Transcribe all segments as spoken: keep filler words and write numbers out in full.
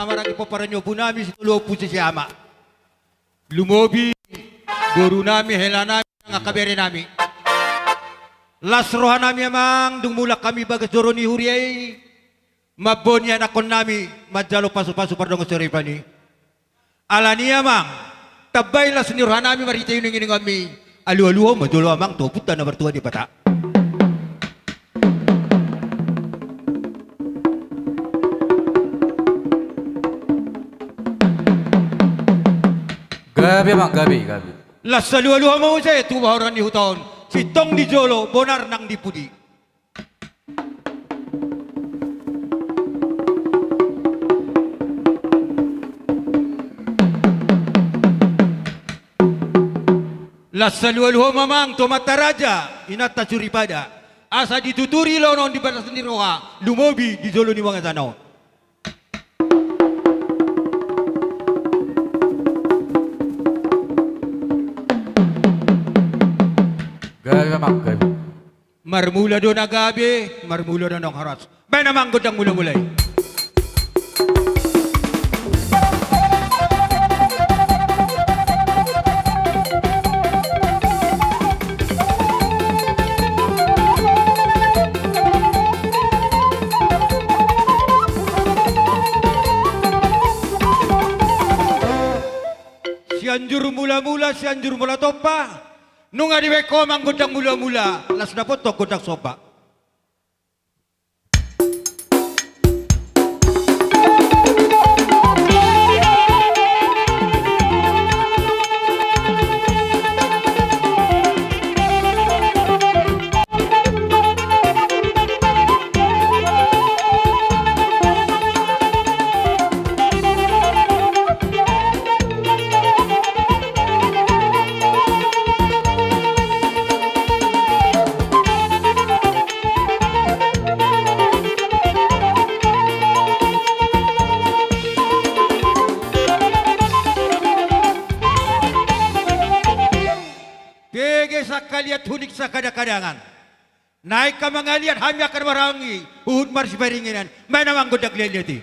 Maranggi pomparan ni ompunami Sitolu Ompu Sese Ama. Lumobi boru nami, hela nami, nang angka bere nami. Las roha nami amang, dung mulak hami bagas joro ni huria i, mamboan anakkon nami, manjalo pasu-pasu pardongan soripada i. Alani i amang, tambai las ni roha nami marhite inuminumi. Alualuhon ma jolo amang tu Ompunta na martua Debata. Gabe amang, gabe, gabe. Las alualuhon ma muse tu bahoran ni huta on, sintong di jolo, bonar nang di pudi. Las alualuhon ma amang tu amanta raja, inanta soripada. Asa dituturi loan on di bagas ni roha, lumobi di jolo ni bagasan on. Gabe amang, gabe. Marmula do na gabe, marmula do na horas. Baen amang gondang mula-mula i. Sianjur mula-mula, Sianjur Mula Tompa. Nunga dibaen ho amang gondang mula-mula, las dapothon gondang somba. Pege sangkaliat hunik sangkadang-kadangan. Naeng ma mangaliat hami angka na marhahaanggi, huhut marsiparinginan, baen amang gondang liat-liat i.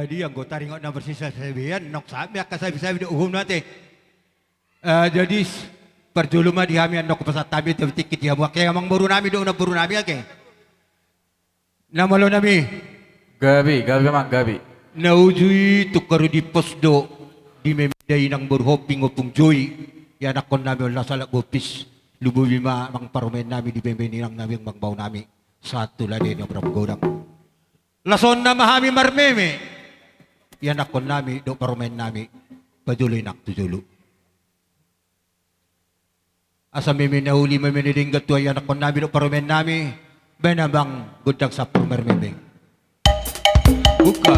Jadi anggo taringot na marsisa sabian, nunga sahat ma angka sabi-sabi dohot uhum nate. Eh, jadi s-, parjolo ma di hami annon hupasahat hami tu tingki di hamu angka amangboru nami dohot namboru nami angka. Na malo nami. Gabe, gabe amang, gabe. Na uju i tung haru dimpos do di meme dainang boru Hombing Ompung Joi, ianakhon nami on las halak gompis. Lumobi ma amang parumaen nami di meme ni inang nami, amangboru nami. Sahat tu lade na brang godang. Las on nama hami marmeme. Ianakhon nami dohot parumaen nami. Pajolo inang tu jolo. Asa meme na uli, meme na denggan tu ianakhon nami dohot parumaen nami. Baen amang gondang sampur marmeme. Buka.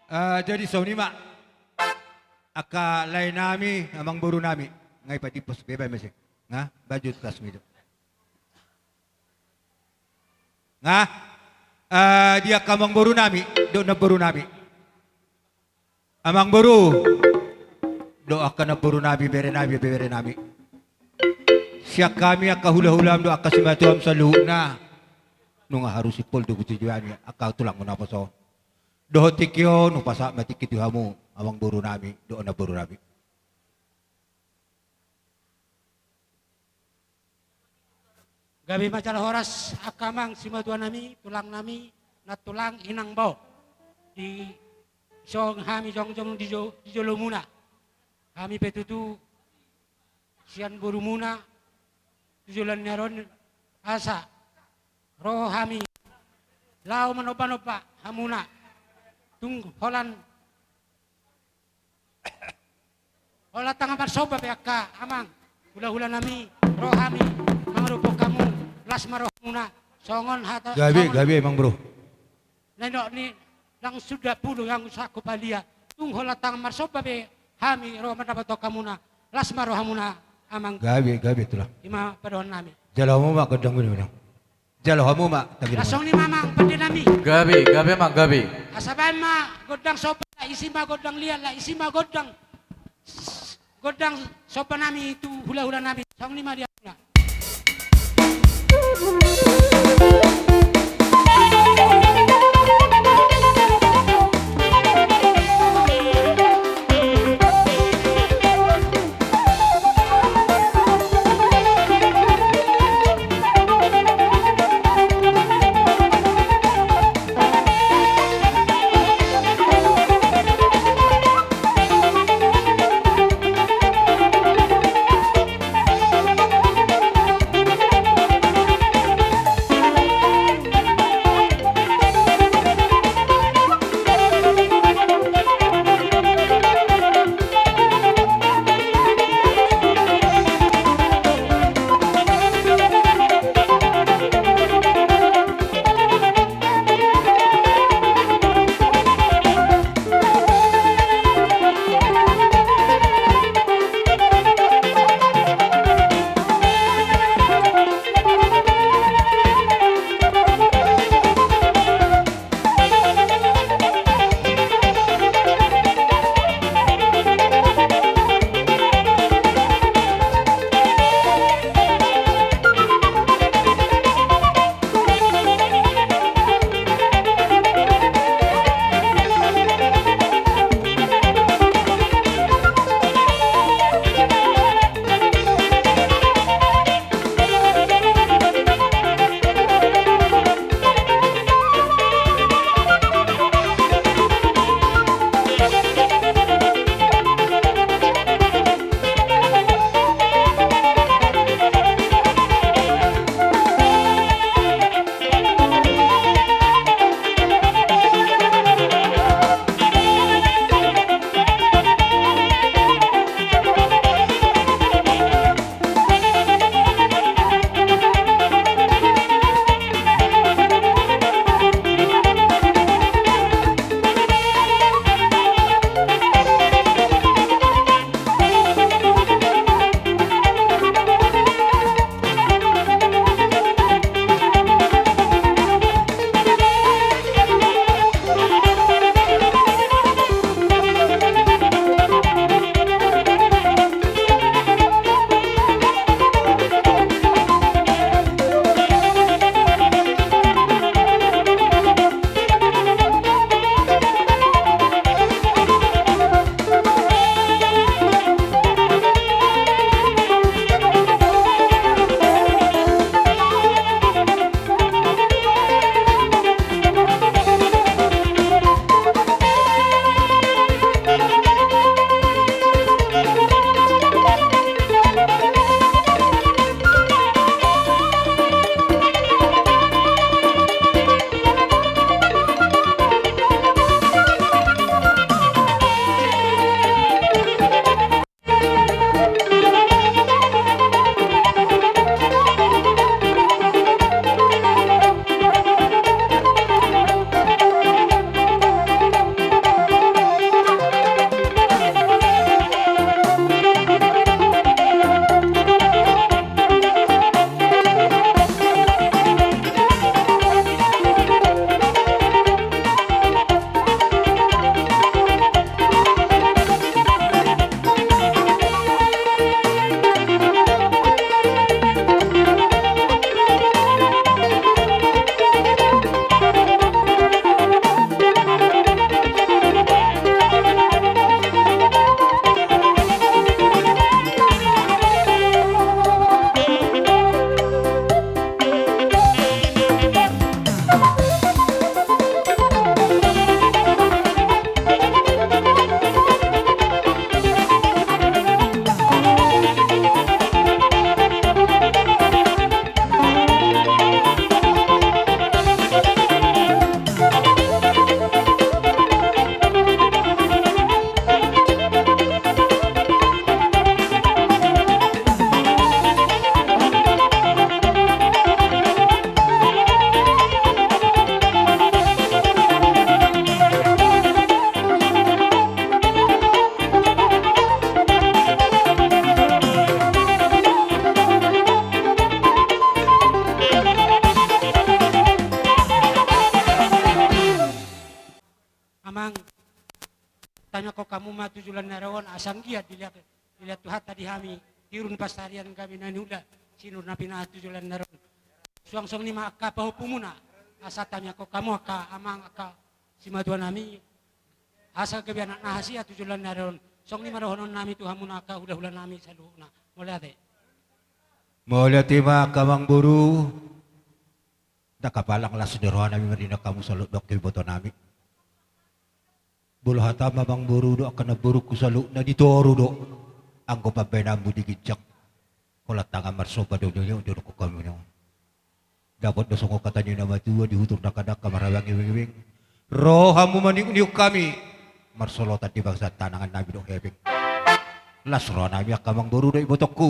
Eh, jadi songon i ma. Angka lae nami, amangboru nami. Nga i patimpos be, baen ma se. Nga, baju tasmi do. Nga, eh, di angka amangboru nami dohot namboru nami. Amangboru dohot angka namboru nami, bere nami, bere nami. Sian hami angka hula-hulam dohot angka simatuam saluhutna, nunga haru simpul do butujuan i angka tulangmu naposo on. Dohot tingki on hupasahat ma tingki tu hamu, amangboru nami dohot namboru nami. Gabe ma jala horas angka amang simatua nami, tulang nami, nantulang inang bao. Di song hami jongjong di jo-, di jolo muna. Hami pe tutu sian boru muna tu joloan ni ari on asa ro hami laho manomba-nomba hamuna. Tung holan Holan tangkas marsomba pe angka amang, hula-hula nami, ro hami mangadophon hamu, las ma rohamuna, songon hata. Gabe, songon gabe, Amang Bro. Nidok ni, ndang suda pulu yang usahku palia, tung holan tangkas marsomba pe hami ro mandapothon hamuna, las ma rohamuna, Amang. Gabe, gabe, Tulang. I ma padohan nami. Jalo hamu ma gondang, gondang. Jalo hamu ma, tanggi. Las songon i ma, Amang pande nami. Gabe, gabe, Amang, gabe. Asa baen ma gondang somba, isi ma gondang liat, la isi ma gondang, gondang somba nami tu hula-hula nami. Songon i ma dia. Amang, tangiangkon hamu ma tu joloan ni ari on, asa anggiat dilehon, dilehon Tuhanta di hami tiur ni pansarian gabe na niula, sinur na pinahan tu joloan ni ari on. Suang songon i ma angka pahompumuna, asa tangiangkon hamu angka amang, angka simatua nami, asa gabe anak na hasea tu joloan ni ari on. Songon i ma dohonon nami tu hamuna angka hulahula nami saluhutna. Mauliate. Mauliate ma angka amang boru. Ndang apala las ni roha nami marnida hamu saluhut dohot iboto nami. Molo hata ma amang boru dohot angka namborungku saluhutna, di toru do anggo pambahenanmu di ginjang. Holan tangan marsomba do, nyoe do dohonon hamu on. Dapot do songon hata ni na matua, di huta ndangka-ndangka marhabang ibeng-ibeng. Ro hamu maniuk-niuk hami, marsolotan di bagasan tangan nami dohot hepeng. Las roha nami angka amang boru dohot ibotongku.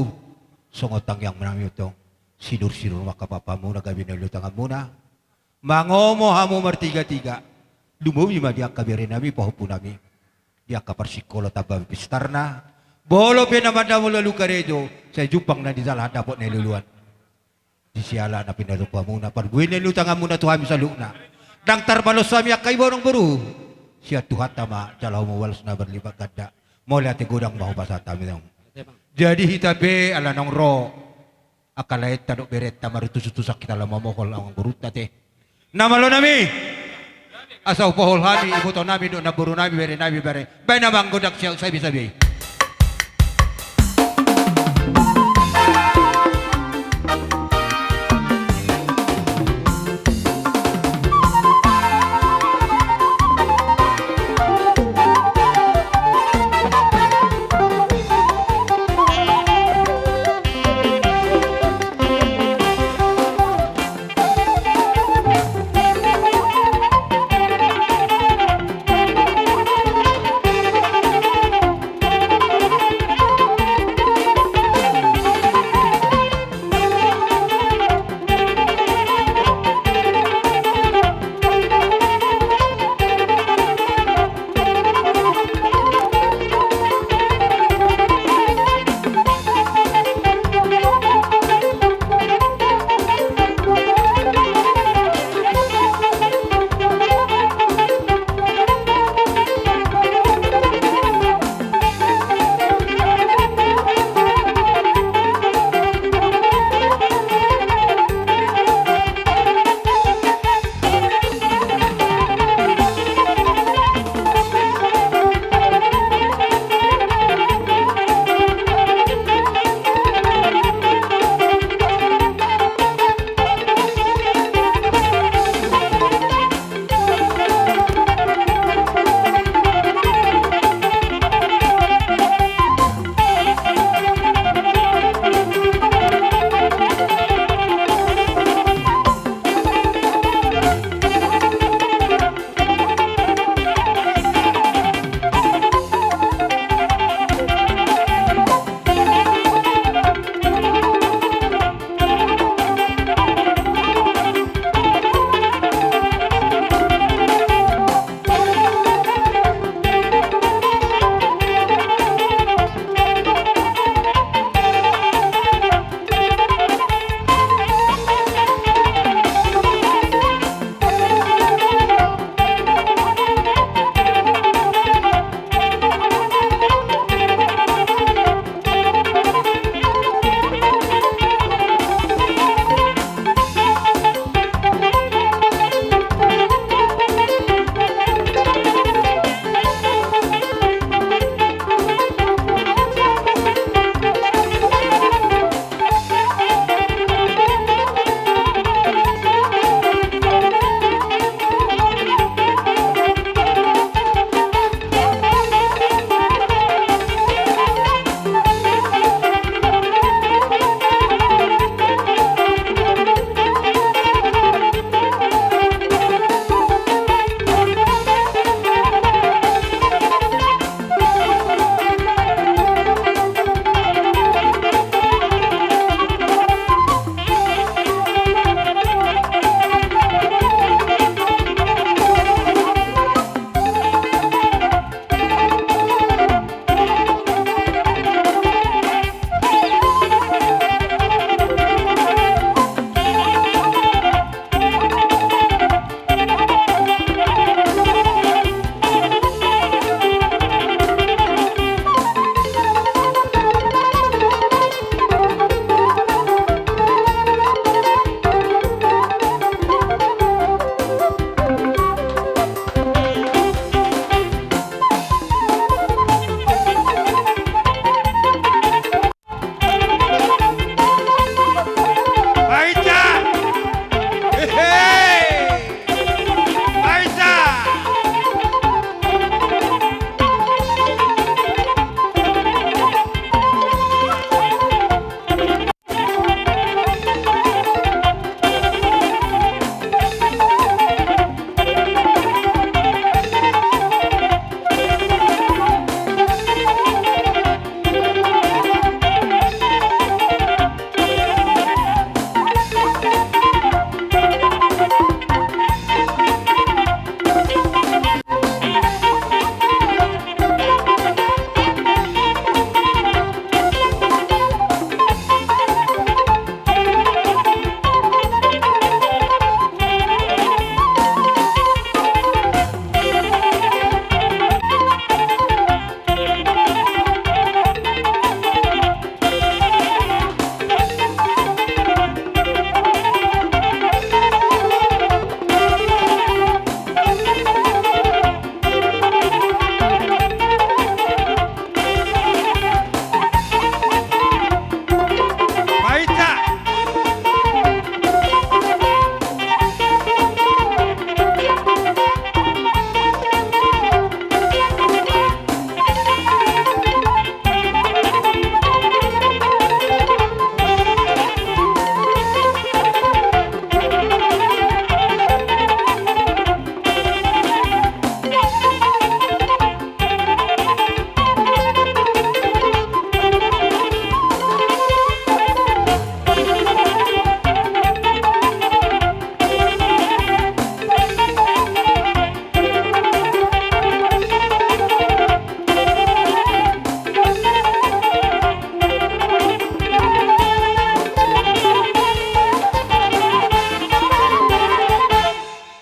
Songon tangiang nami tong, sinur-sinur ma angka pahompumuna gabe na niula tanganmuna. Mangomo hamu martiga-tiga. Lumobi ma di angka bere nami, pahompu nami, di angka parsingkola tamba pistarna. Molo pe na mandamula luka rejo, sai jumpang na di jala handapot na niluluan. Di siala na pinatupa muna, parbue na niula tanganmuna tu hami saluhutna. Ndang tarbalos hami angka iboto boru. Sian Tuhanta ma jala hamu balos na marlipat ganda. Mauliate godang ma hupasahat hami on. Jadi hita pe ala naung ro angka laenta dohot berenta, maruntusan-untusan hita laho mamohol amang borunta te. Na malo nami, asa hupaboa hami iboto nami dohot namboru nami, bere nami, bere, baen amang gondang sian sabe-sabe i.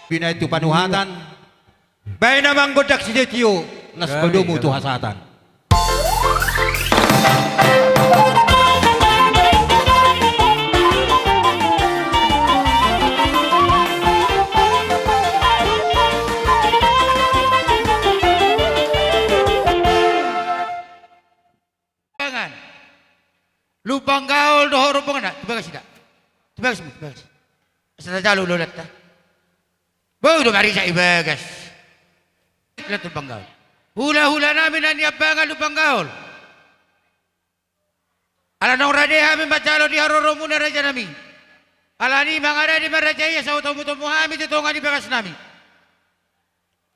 Binahen tu panuhatan. Bahen ma gondang sitio-tio, laos padomu tu hasahatan. Pangan. Lumban Gaol dohot rombonganna, tu bagas ida. Tu bagas, tu bagas. Asa tajalo lolanta. Boi do marisa i bagas. Lumban Gaol. Hula-hula nami na niambangan Lumban Gaol. Ala naung rade hami manjalo di haroromuna raja nami. Alani mangarade ma raja i asa hutomu-tomu hami tu tonga ni bagas nami.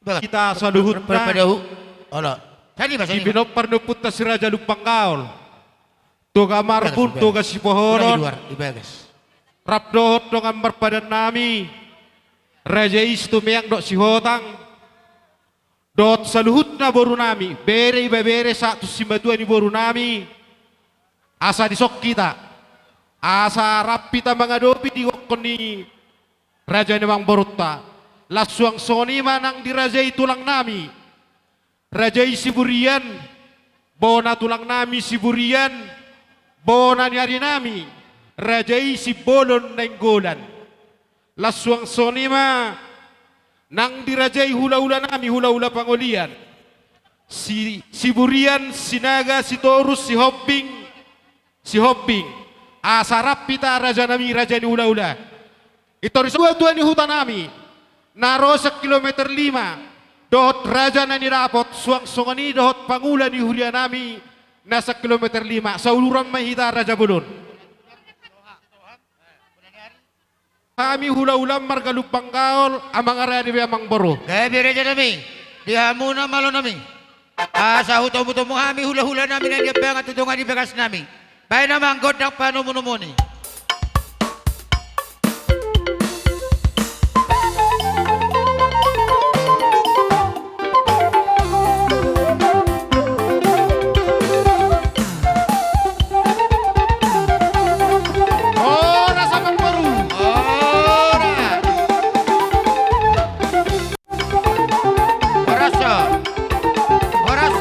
Bagas. Hita saluhutna. Padahu. Olo. Sani ma, sani ma. Di pinompar ni ompunta si Raja Lumban Gaol. Toga Marbun, Toga Sipohonon. Rap dohot dongan marpadan nami. Raja i Situmeang dohot Sihotang. Dohot saluhutna boru nami, bere, ibebere sahat tu simatua ni boru nami. Asa dison hita. Asa rap hita mangadopi di gokhon ni raja ni amangborunta. Laos suang songon i ma nang di raja i tulang nami. Raja i Siburian, bona tulang nami Siburian, bona ni ari nami, raja i Simbolon Nainggolan. Laos suang songon i ma nang di raja i hula-hula nami, hula-hula pangolian. Si, Siburian, Sinaga, Sitorus, Sihombing, Sihombing. Asa rap hita raja nami, raja ni hula-hula. Pintor i satua-tua ni huta nami, na ro sian kilometer lima, dohot raja na nidapot, suang songon i dohot pangula ni huria nami, na sian kilometer lima, sauluran ma hita raja bolon. Hami hula-hula marga Lumban Gaol, amang ari, adong be amang boru. Gabe raja nami, di hamuna malo nami. Asa hutomu-tomu hami hula-hula nami na niambangan tu tonga ni bagas nami. Bahen ma gondang panomu-nomuon i. Horas amang boru. Horas. Horas. Horas.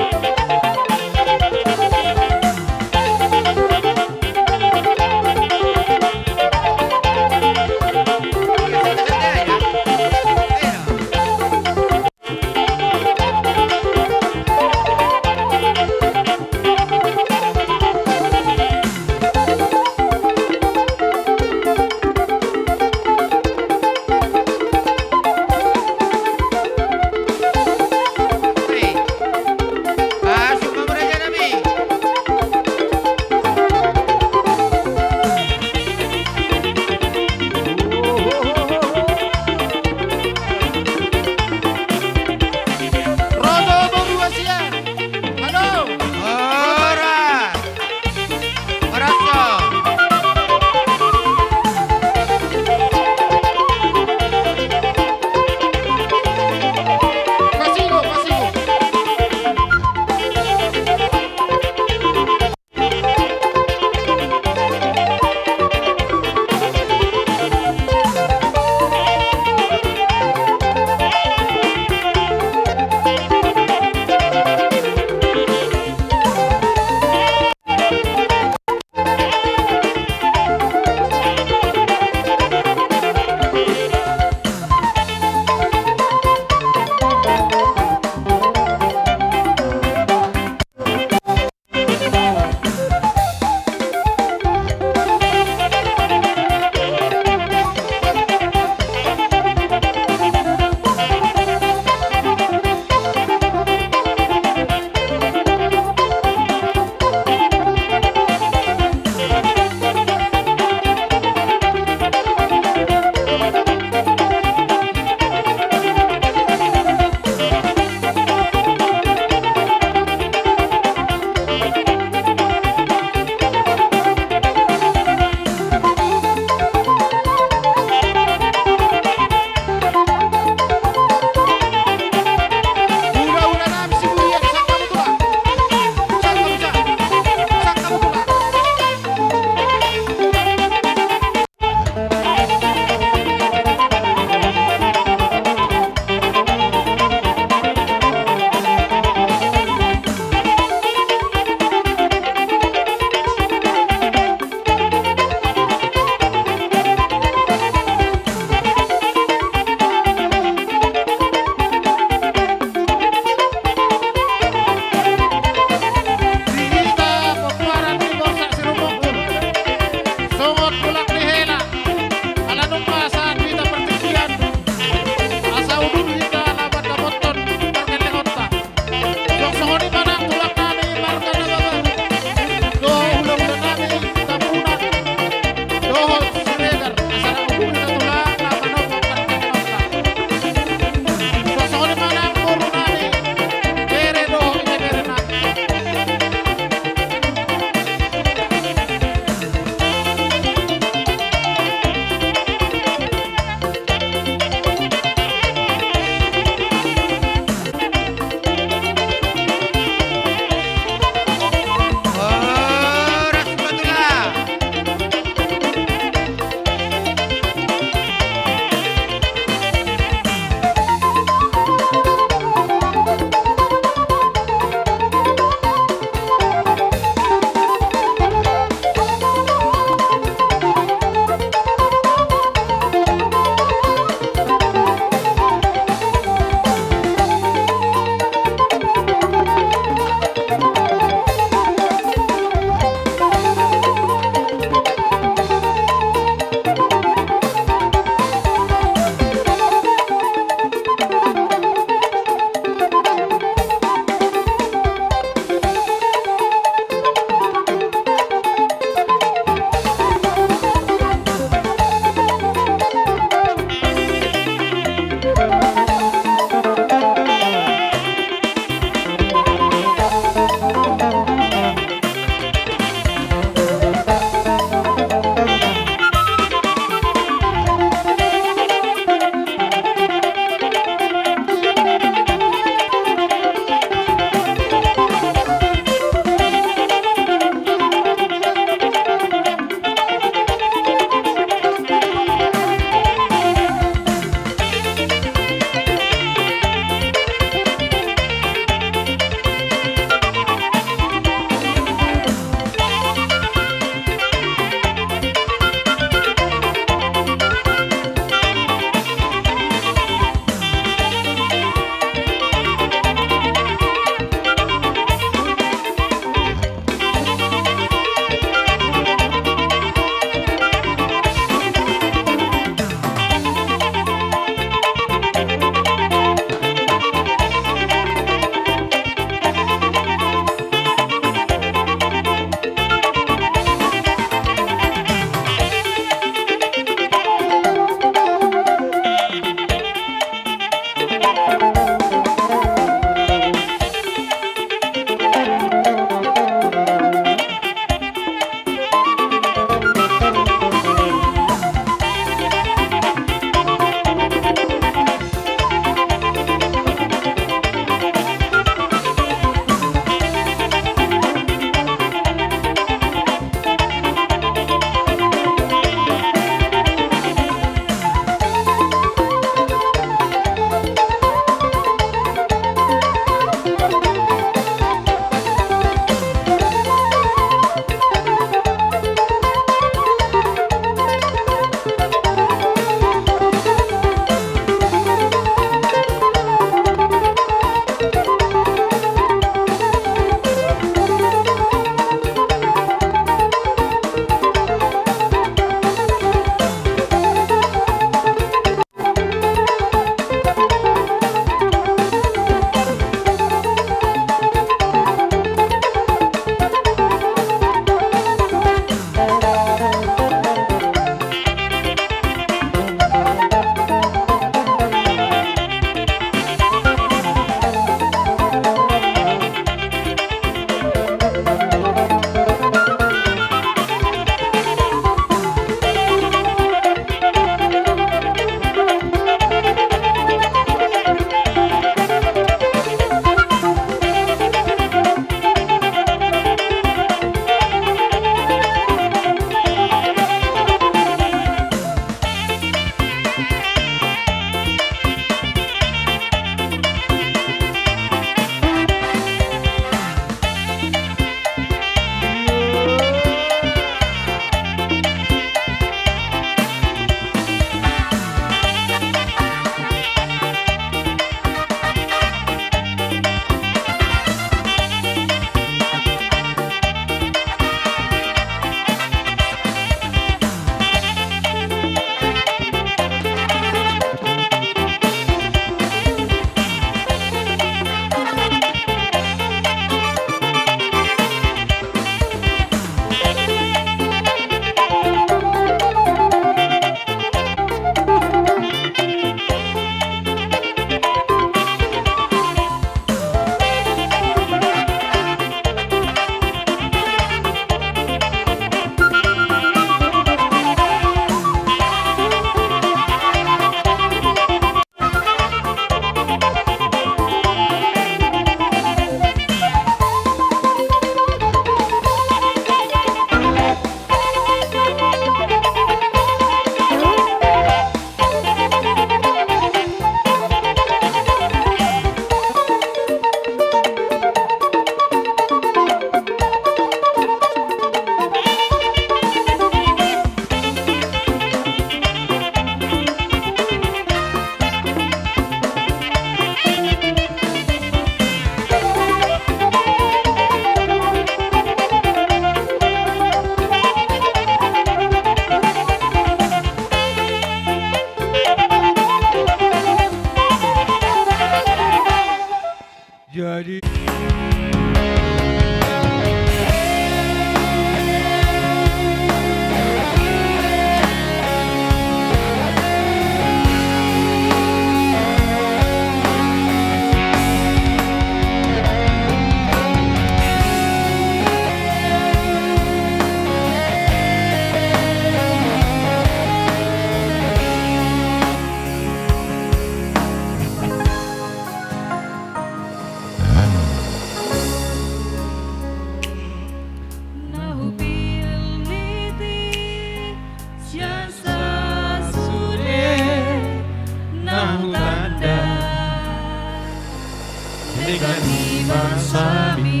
basami,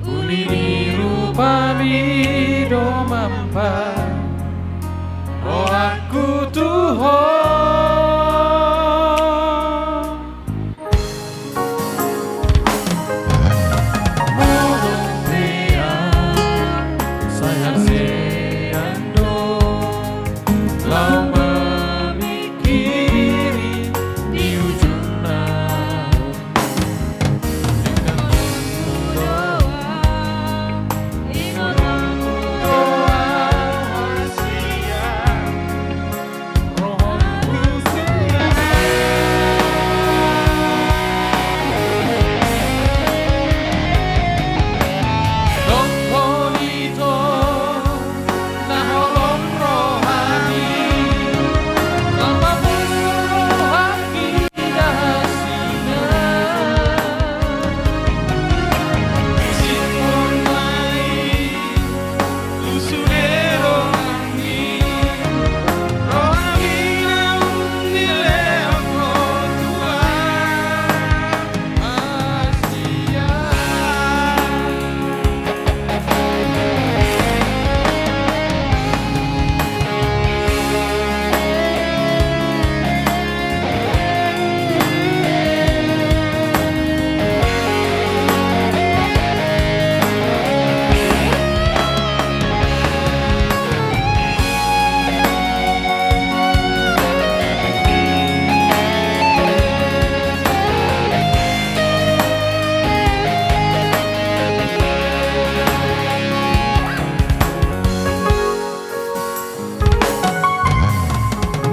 uli ni rupami do mambahen rohangku tu Ho. Modom pe ahu sai hansean do laho mamingkiri di ujungna. Ingotonmu do ahu, ingotonmu do ahu, hasian.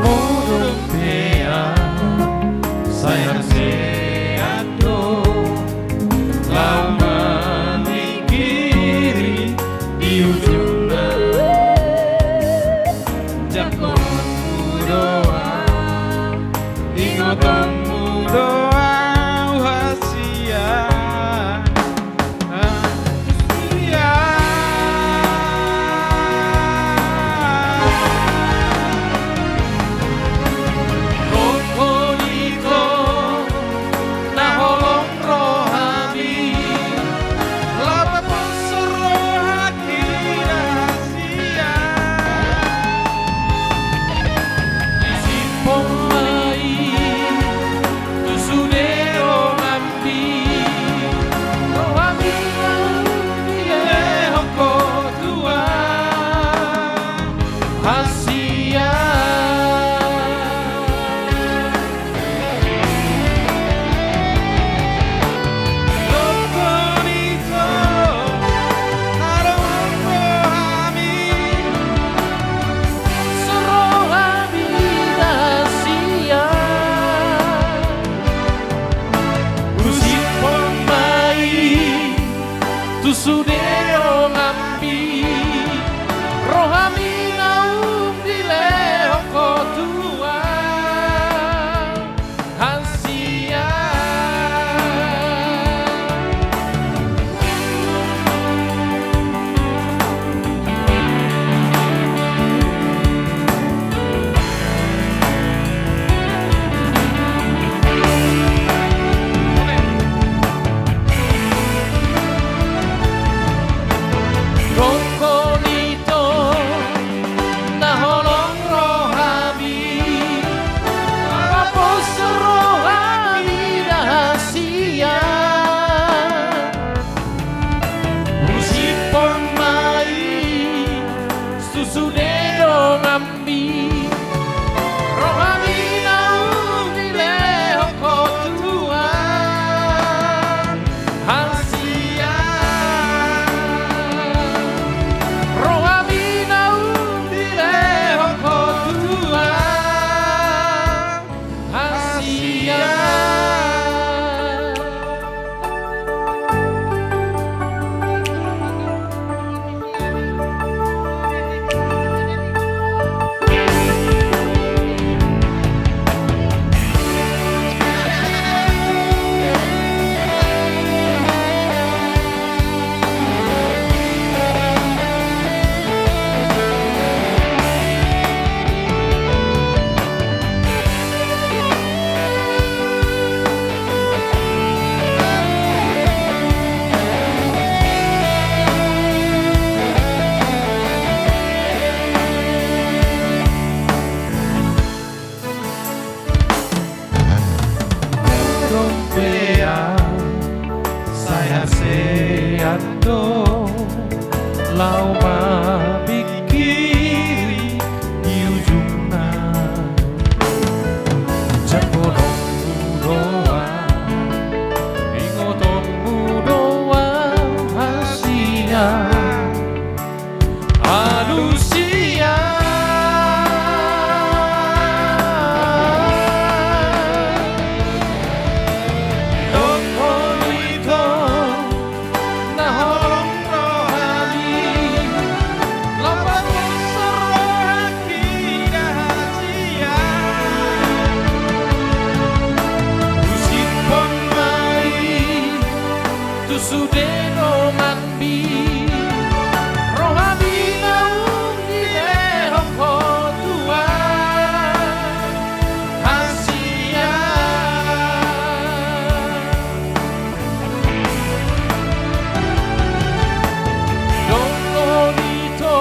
Modom pe ahu sai hansean do laho mamingkiri di ujungna. Jangkononmu do ahu, ingotonmu do ahu, hasian. Tu sude donganmi, rohami naung dilehon Ho Tuhan, hansian. laho mambingkiri di ujungna. Jambolonmu do au, ingotonmu do au, hasian, alusia. Dongkon ito na holong rohami, laho paboa rohangki na hasian. Husiphon ma i tu sude donganmi, rohami naung dilehon ho Tuhan, hasian. Dongkon ito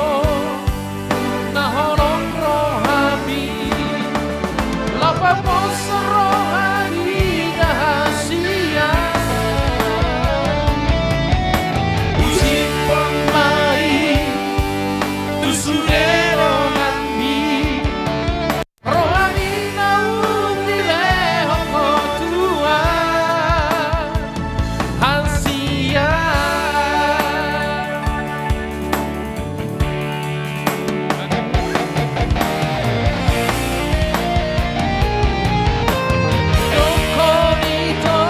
na holong rohami, laho paboa rohangki na hasian. Husiphon ma i tu sude donganmi, rohami naung dilehon ho Tuhan, hasian. Dongkon ito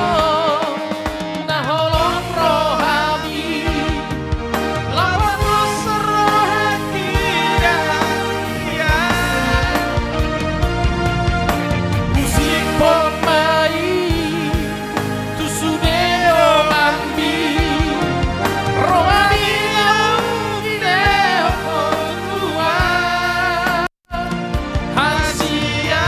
na holong rohami, laho paboa rohangki na hasian. Husiphon ma i tu sude donganmi, rohami naung dilehon ho Tuhan, hasian.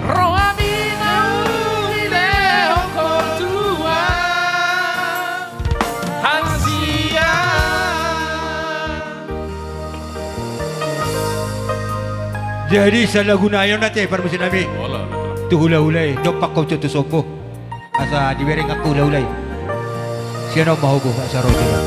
Rohami naung dilehon ho Tuhan, hasian. Jadi, sahala guna i on ate parmusik nami. Olo, betul. Tu hulahula i, dompak ho tu sombu. Asa dibereng angka hulahula i. Sian on ma ho, asa ro hita.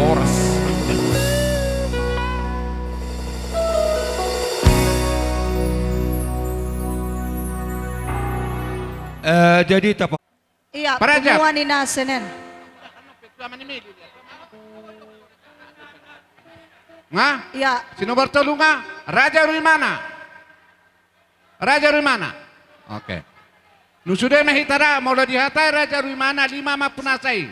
Horas. Eh, jadi tapa- Iya, Paraja. Pertemuan i na senen. Nga? Iya. Si nomor tolu nga, Raja Ruimana. Raja Ruimana. Oke. Nunga sude ma hita ra, molo dihatai Raja Ruimana, lima ma punasa i.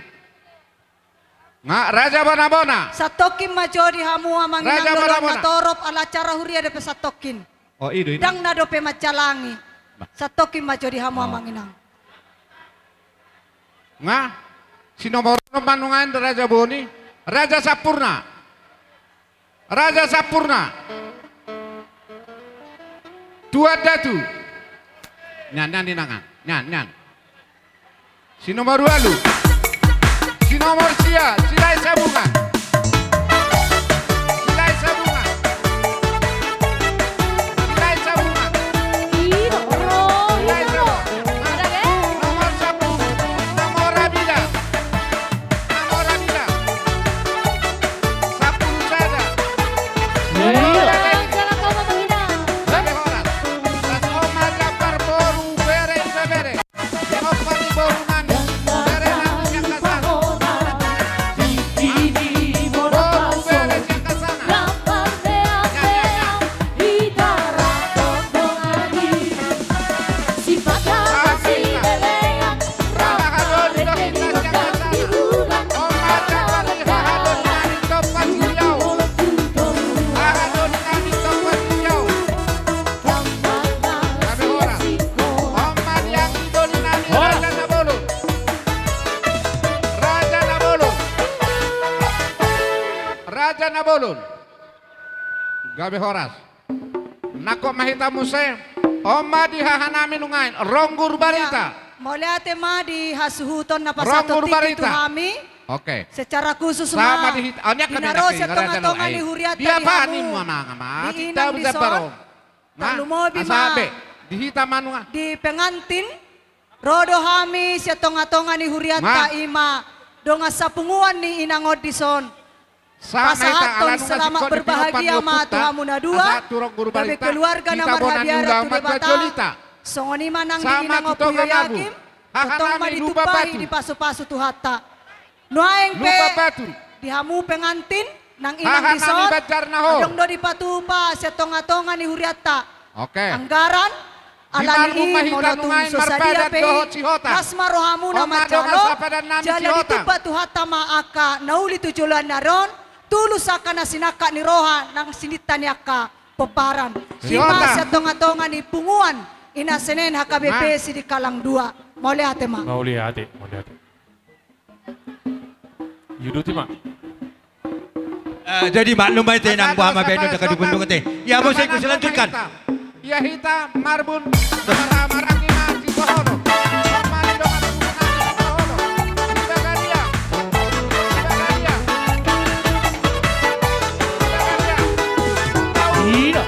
Nga Raja Bonabona. Santongkin ma jo di hamu amang inang, Raja Bonabona. Torop ala acara huria dope santongkin. Oh, i do, i do. Ndang na dope manjalangi. Bah. Santongkin ma jo di hamu amang inang. Nga si nomor onom ma nuaeng Raja Boni, Raja Sampurna. Raja Sampurna. Tuan Datu. Nian, nian, nian, nian. Si nomor ualu. Si nomor sia, Silahisabungan. Silahisabungan. Silahisabungan. Silahisabungan. Nomor sampulu. Nomor abila. Nomor abila. Sampulu sada. Nomor abila. Gabe horas. Las Oma Japar boru bere ibebere. Sinompa ni boru nami, bere nami sian Kasana. Boru bere sian Kasana. Ya, ya, ya. Sipata. Haha, doli do hita sian Kasana. Oma Japar, haha, doli nami, Tompa Siriau. Haha, doli nami, Tompa Siriau. Gabe horas. Oma Diang, doli nami. Horas. Raja Nabolon. Raja Nabolon. Raja Nabolon. Gabe horas. Nangkok ma hita muse. On ma di haha nami nuaeng, Ronggur Barita. Mauliate ma di hasuhuton na pasahaton tingki tu hami. Oke. Secara khusus ma di hita, ah, ni angka na ro sian tongatonga ni hurianta, di hamu, di inang dison. Tarlumobi ma di pengantin, ro do hami sian tongatonga ni hurianta, i ma dongan sapunguan ni inang on dison. Pasahathon selamat berbahagia ma tu hamu na dua, gabe keluarga na marhabiaran tu Debata. Songon i ma nang di inang on Puyo Yakin, tongtong ma ditumpahi, dipasupasu Tuhanta. Nuaeng pe di hamu pengantin nang inang dison, adong do dipatupa sian tongatonga ni hurianta. Oke. Anggaran, alani i molo tung so sadia pe i, las ma rohamuna manjalo, jala ditupa Tuhanta ma angka na uli tu joloan ni ari on, tulus angka na sinangkap ni roha nang sininta ni angka pomparan. I ma sian tongatonga ni punguan i na senen H K B P Sidikalang dua. Mauliate ma. Mauliate, mauliate. Iuduti ma. Eh, jadi maklum ma ite, nang boha ma baen on, daka dibundung ite. Ia muse, ku silanjutkan. Ia hita marbun, marhamaranggi ma sidohonon. Mari dongan. Iya.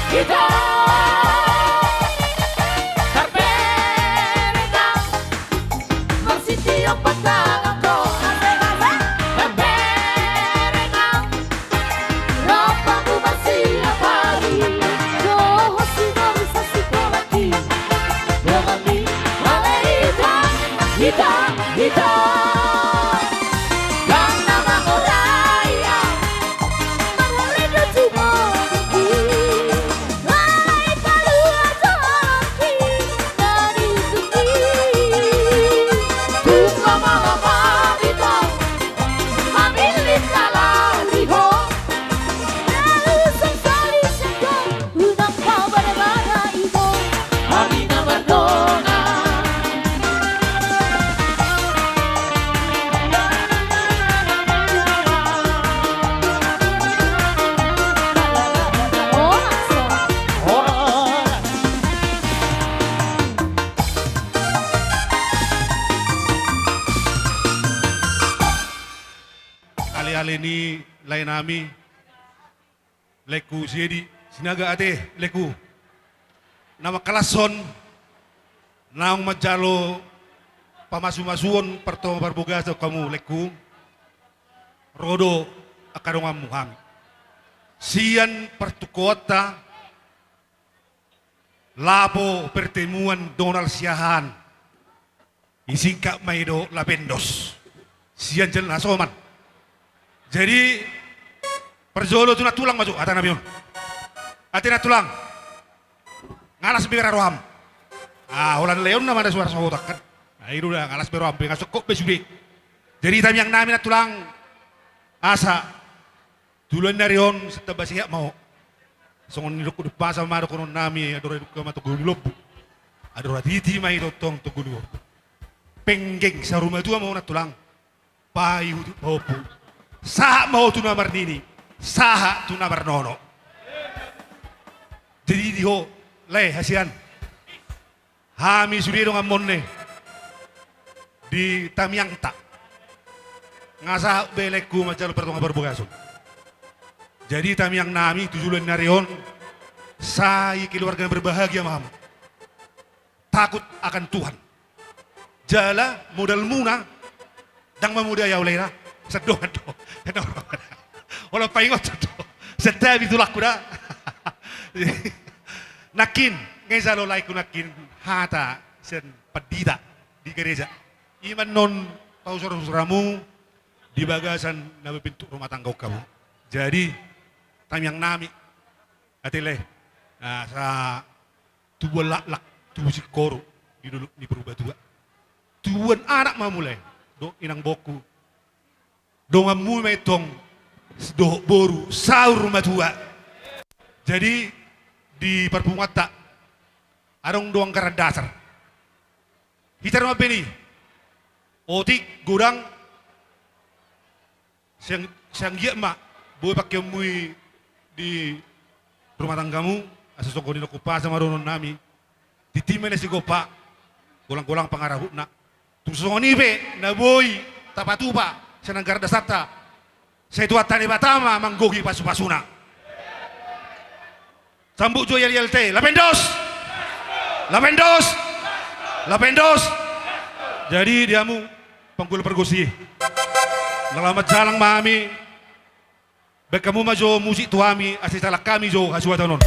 Hita tarberenggang, marsitiop pantangan do. Asik, asik. Tarberenggang, rap hamu marsiapari, dohot singori sasikola i. Dongan ni ale hita, hita, hita. Dang na mangorai au, marhale do tumonggi. Alai paluar do holongki, na nitunggi. Tung na mala hami tong, hami lintala riho. Lalu song soli sengko, unang pau bada-bada iho. Hami na mardongan. Ale-ale ni lae nami, laengku si Edi Sinaga, ate laengku. Na mangkalashon, naung manjalo pamasu-masuon partonga parbagason hamu laengku. Ro do angka donganmu hami. Sian partukoanta, lapo pertemuan Donald Siahaan. Disingkat ma i do Lapendos. Sian jalan na soman. Jadi, parjolo tu nantulang ma jo, hata nami on. Ate nantulang. Nga las be ra roham. Ah, holan leon nama na suara sohotak kan. Nah, i do da, nga las be roham, be nga songkop be sude. Jadi, tamiang nami nantulang. Asa tu ulaon ni ari on, sai tamba sehat ma ho. Songon nidok ni umpasa ma dohonon nami, andor dungka ma togu ni lombu. Andor hatiti ma i tongtong togu ni lombu. Penggeng saur matua ma ho nantulang. Paihut pahompu. Sahat ma ho tu na marnini. Sahat tu na marnono. Jadi di ho, lae, hasian. Hami sude donganmon ne di tamiangta. Nga sahat be laengku manjalo partonga parbagason. Jadi tamiang nami tu joloan ni ari on, sai keluarga na berbahagia ma hamu. Takut akan Tuhan. Jala modalmuna, ndang mamodai au lae da. Sandongan do. Holan paingothon do. Santabi tulangku da. Nangkin, nga ijalo laengku nangkin hata sian pandita di gereja. I ma annon pausur-usur hamu di bagasan na berbentuk rumah tangga on hamu. Jadi, tamiang nami, ate lae, asa tubuan laklak, tubu singkoru di dolok ni Purbatua. Tubuan anak ma hamu lae, dohot inang boku. Donganmu ma i tong, dohot boru, saur matua. Jadi, di parpunguanta, adong do anggaran dasar. Hita do mambahen i. Otik, godang, sai ang-, sai anggiat ma boi pangkeonmu i di rumah tanggamu, asa songon nidok ni umpasa ma dohonon nami. Tintin ma na sigompa, golang-golang pangarahutna. Tung songon i pe na boi tapatupa sian anggaran dasarta, sai Tuhanta Debata ma manggohi pasu-pasuna. Sambut jo yal-yal te. Lapendos! Lapendos! Lapendos! Jadi di hamu panggul pargonsi, na laho manjalang ma hami. Bahen hamu ma jo musik tu hami, asa dijalang hami jo hasuhuton on.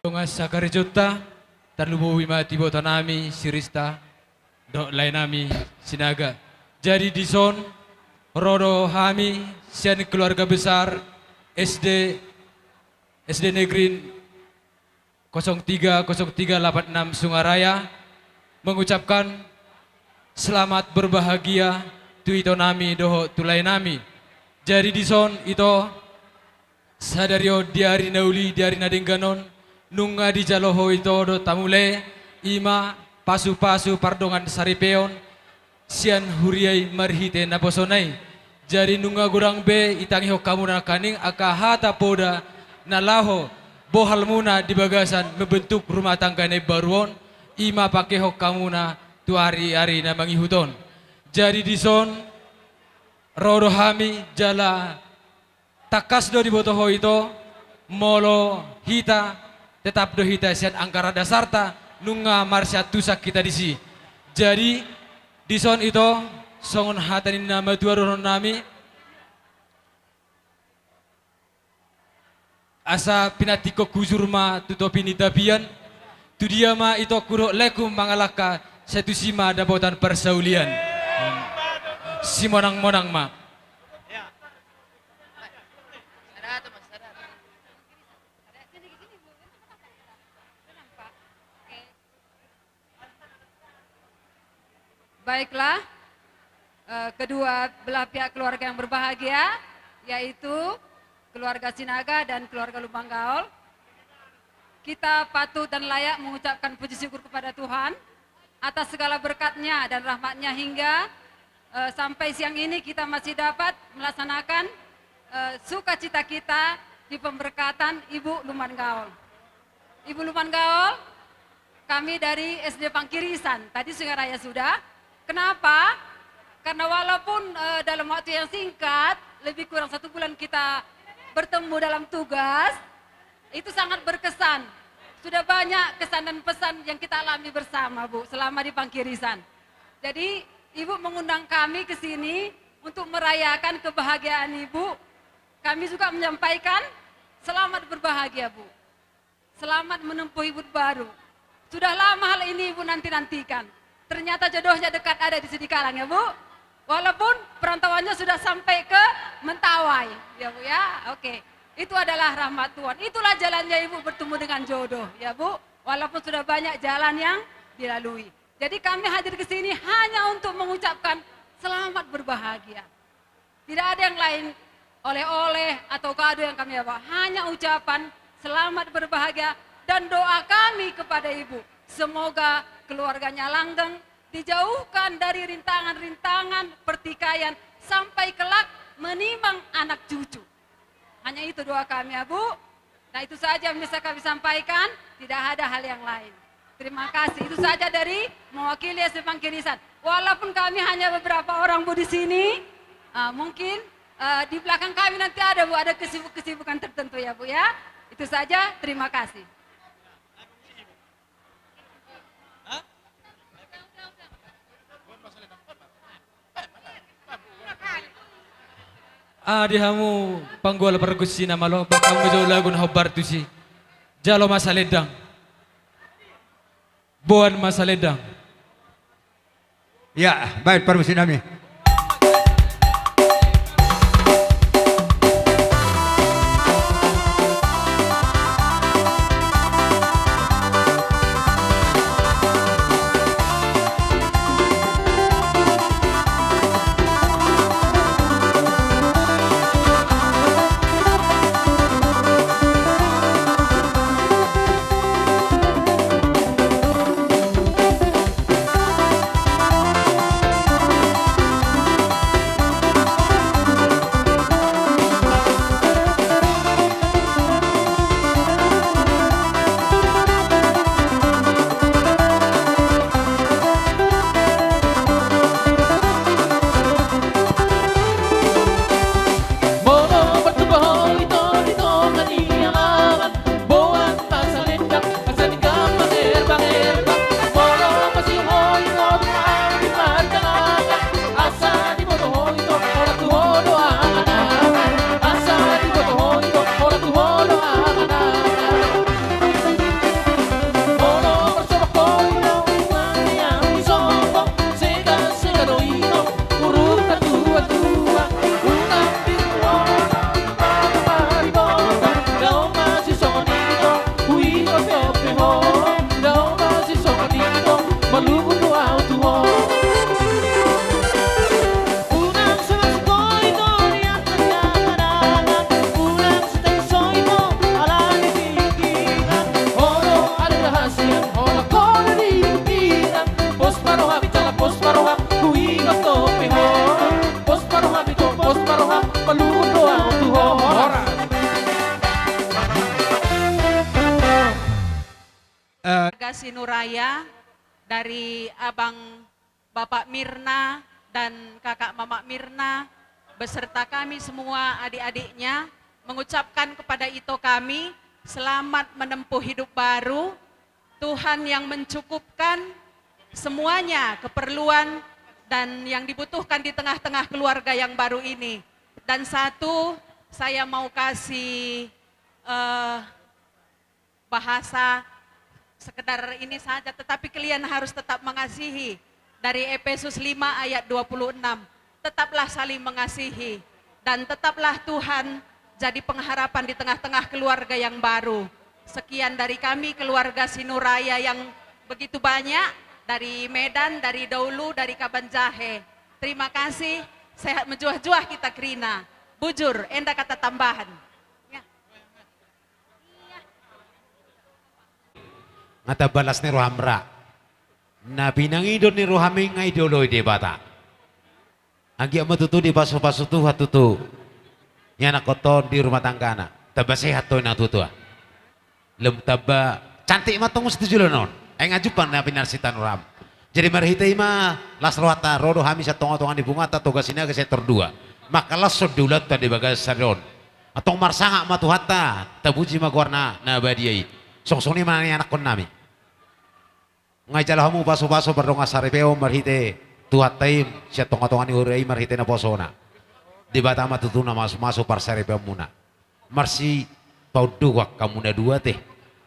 Dongan sakarejonta, tarlumobi ma tu ibotonami si Rista dohot laenami Sinaga. Jadi dison ro do hami sian keluarga besar SD, SD Negeri kosong tiga, kosong tiga lapan enam Sungaraya, mengucapkan selamat berbahagia tu itonami dohot tu laenami. Jadi dison ito, sadari on di ari na uli, di ari na denggan on, nunga dijalo ho ito dohot hamule, i ma pasupasu pardongan saripeon sian huria i marhite naposona i. Jadi nunga godang be itangihon hamuna nangkaning angka hata poda na laho bohalmuna di bagasan membentuk rumah tangga na imbaru on, i ma pakehonon hamuna tu ari-ari na mangihut on. Jadi dison ro do hami jala tangkas do diboto ho ito, molo hita tetap do hita sian anggaran dasarta, nunga marsiantusan hita disi. Jadi dison ito, songon hata ni na matua dohononnami, asa pinantikhon hujur ma tu topi ni tapian, tu dia ma itongku dohot laengku mangalangka, sai tusi ma dapotan parsaulian. Simonang-monang ma. Baiklah, eh, kedua belah pihak keluarga yang berbahagia, yaitu keluarga Sinaga dan keluarga Lumban Gaol. Kita patut dan layak mengucapkan puji syukur kepada Tuhan atas segala berkat-Nya dan rahmat-Nya hingga, eh, sampai siang ini kita masih dapat melaksanakan, eh, sukacita kita di pemberkatan Ibu Lumban Gaol. Ibu Lumban Gaol, kami dari SD Pangkirisan, tadi Sungaraya sudah. Kenapa? Karena walaupun, eh, dalam waktu yang singkat, lebih kurang satu bulan kita bertemu dalam tugas, itu sangat berkesan. Sudah banyak kesan dan pesan yang kita alami bersama, Bu, selama di Pangkirisan. Jadi, Ibu mengundang kami ke sini untuk merayakan kebahagiaan Ibu. Kami juga menyampaikan selamat berbahagia, Bu. Selamat menempuh hidup baru. Sudah lama hal ini Ibu nanti-nantikan. Ternyata jodohnya dekat ada di Sidikalang, ya, Bu. Walaupun perantauannya sudah sampai ke Mentawai, ya, Bu, ya. Oke. Itu adalah rahmat Tuhan. Itulah jalannya Ibu bertemu dengan jodoh, ya, Bu. Walaupun sudah banyak jalan yang dilalui. Jadi kami hadir ke sini hanya untuk mengucapkan selamat berbahagia. Tidak ada yang lain oleh-oleh atau kado yang kami bawa. Hanya ucapan selamat berbahagia dan doa kami kepada Ibu. Semoga keluarganya langgeng, dijauhkan dari rintangan-rintangan pertikaian sampai kelak menimang anak cucu. Hanya itu doa kami, ya, Bu. Nah, itu saja yang bisa kami sampaikan, tidak ada hal yang lain. Terima kasih. Itu saja dari mewakili SD Pangkirisan. Walaupun kami hanya beberapa orang, Bu, di sini, ah, mungkin, eh, di belakang kami nanti ada, Bu, ada kesibuk-kesibukan tertentu, ya, Bu, ya. Itu saja, terima kasih. Ah, di hamu panggual pargonsi na malo, bahen hamu jo lagu na hombar tusi. Jalo ma salendang. Boan ma salendang. Ya, baik, pargonsi nami. Sinuraya, dari Abang Bapak Mirna dan Kakak Mamak Mirna, beserta kami semua adik-adiknya, mengucapkan kepada Ito kami, selamat menempuh hidup baru. Tuhan yang mencukupkan semuanya keperluan dan yang dibutuhkan di tengah-tengah keluarga yang baru ini. Dan satu, saya mau kasih, eh, bahasa sekedar ini saja, tetapi kalian harus tetap mengasihi. Dari Efesus lima ayat dua puluh enam, tetaplah saling mengasihi, dan tetaplah Tuhan jadi pengharapan di tengah-tengah keluarga yang baru. Sekian dari kami, keluarga Sinuraya yang begitu banyak, dari Medan, dari Daulu, dari Kabanjahe. Terima kasih, sehat menjuah-juah kita kerina. Bujur, enda kata tambahan. Ya. Nga tamba las ni roham ra. Na pinangido ni rohami nga dioloi Debata. Anggiat ma tutu dipasupasu Tuhan tutu ianakhonta on di rumah tanggana. Tamba sehat do inang tutu, ah. Lam tamba cantik ma tong muse tu joloan on. Ai nga jumpang na pinarsinta ni roham. Jadi marhite i ma las rohanta, ro do hami sian tongatonga ni punguanta Toga Sinaga sektor dua. Mangkalashon di ulaonta di bagasan sadari on. Antong marsangap ma Tuhanta, tapuji ma goarna na badia i. Songon i ma nianakhonnami. Nga dijalo hamu pasupasu pardongansaripeon marhite Tuhanta i sian tongatonga ni huria i marhite naposona. Debata ma tutu na mamasumasu parsaripeonmuna. Marsipaunduhan hamu na dua ate.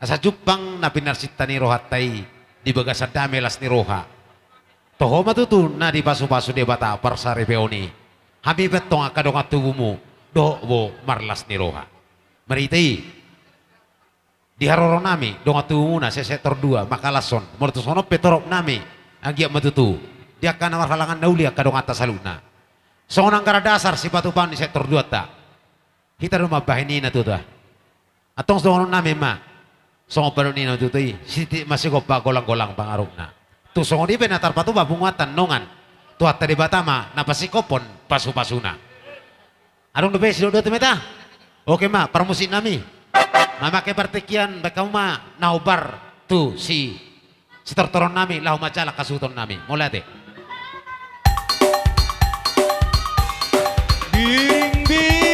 Asa jumpang na pinarsinta ni rohanta i di bagasan dame las ni roha. Toho ma tutu na dipasupasu Debata parsaripeon i. Hami pe antong angka dongan tubumu dohot bo marlas ni roha. Marhite i di haroronami dongan tubumuna se sektor dua, mangkalashon. Molo tung songon on pe toropnami, anggiat ma tutu di angka na marhalangan na uli angka donganta saluhutna. Songon anggaran dasar sipatupaon ni sektor duanta. Hita do mambahen i na tutu, ah. Antong songon nami ma. Songon pandok ni na tutu i, sititi ma sigompa, golanggolang pangarahutna. Tung songon i pe na tarpatupa punguanta nongan. Tuhanta Debata ma na pasingkophon pasupasuna. Adong dope sidok dua tu meta. Oke ma, parmusiknami. Mamake partingkian, baen hamu ma na hombar tu si sitortoronnami laho manjalo hasuhutonnami. Mauliate. Biring, biring.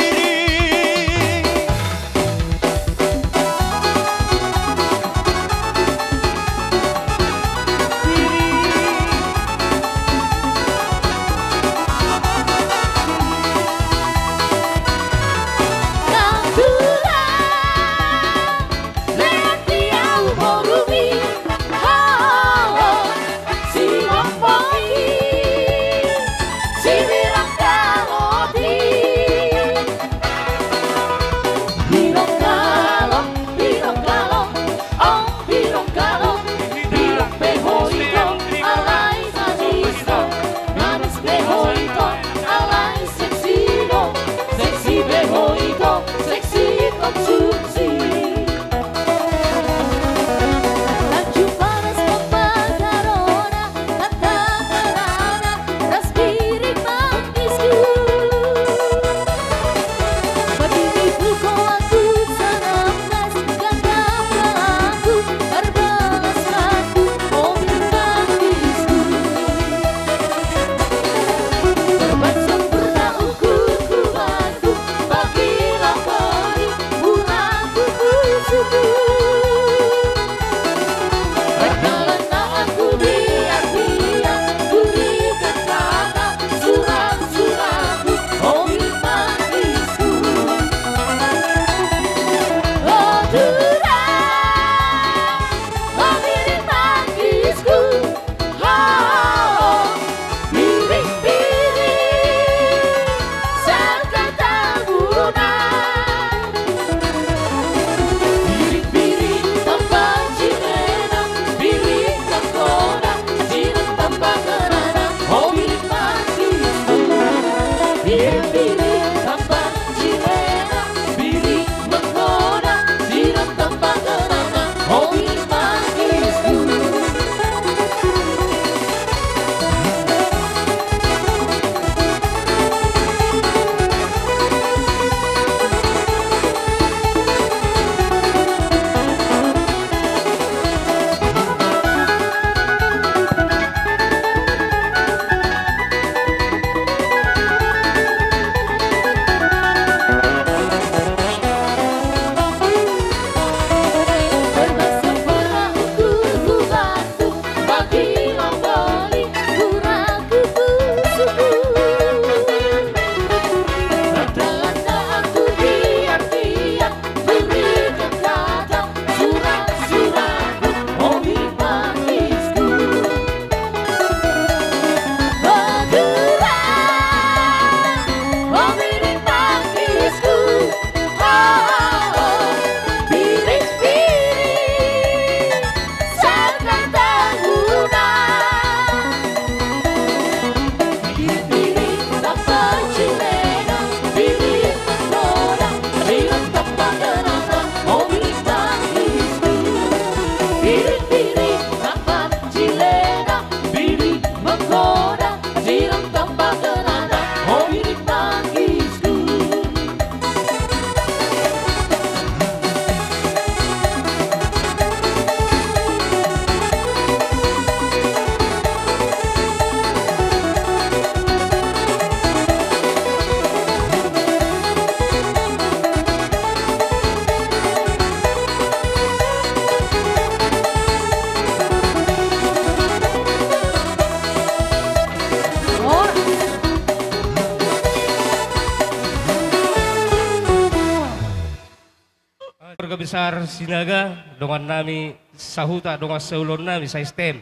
Keluarga besar Sinaga, dongan nami sahuta, dongan saulaon nami sa-S T M.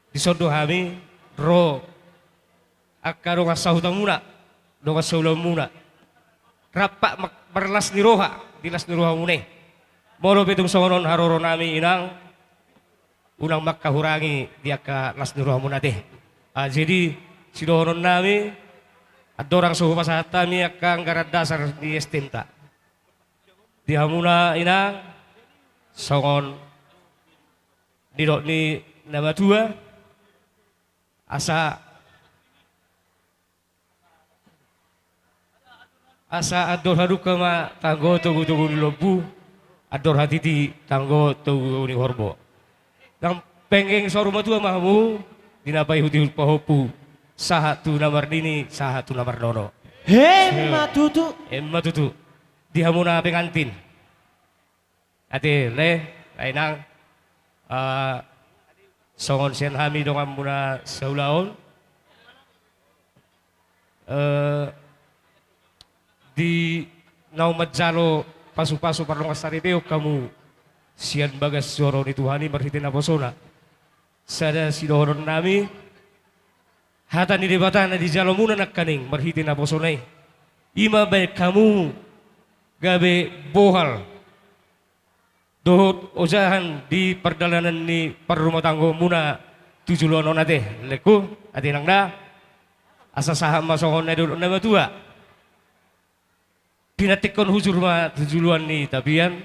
Dison do hami ro, angka dongan sahutamuna, dongan saulaonmuna. Rap ma-, marlas ni roha di las ni rohamuna i. Molo pe tung songon on haroro nami, inang, unang mangkahurangi di angka las ni rohamuna ate. Ah, jadi, sidohonon nami, andorang so hupasahat hami angka anggaran dasar ni S T M-ta di hamuna, inang, songon nidok ni na matua, asa, asa andor hadungka ma tanggo togu-togu ni lombu, andor hatiti tanggo togu-togu ni horbo. Nang penggeng saur matua ma hamu, di na paihut-ihut pahompu, sahat tu na marnini, sahat tu na marnono. Emma tutu. Emma tutu. Di hamuna pengantin. Ate, lae, lae, inang. Ah, songon sian hami donganmuna saulaon. Eh, di naung manjalo pasu-pasu parlongan saripeon hamu sian bagas joro ni Tuhan i marhite naposona. Sada sidohonon nami, hata ni Debata na dijalomuna nangkaning marhite naposona i, i ma baen hamu gabe bohal dohot ojahan di pardalanan ni parrumatanggaonmuna tu joloan on ate, laengku, ate inang da. Asa sahat ma songon na nidok na matua. Pinantikhon hujur ma tu joloan ni tapian,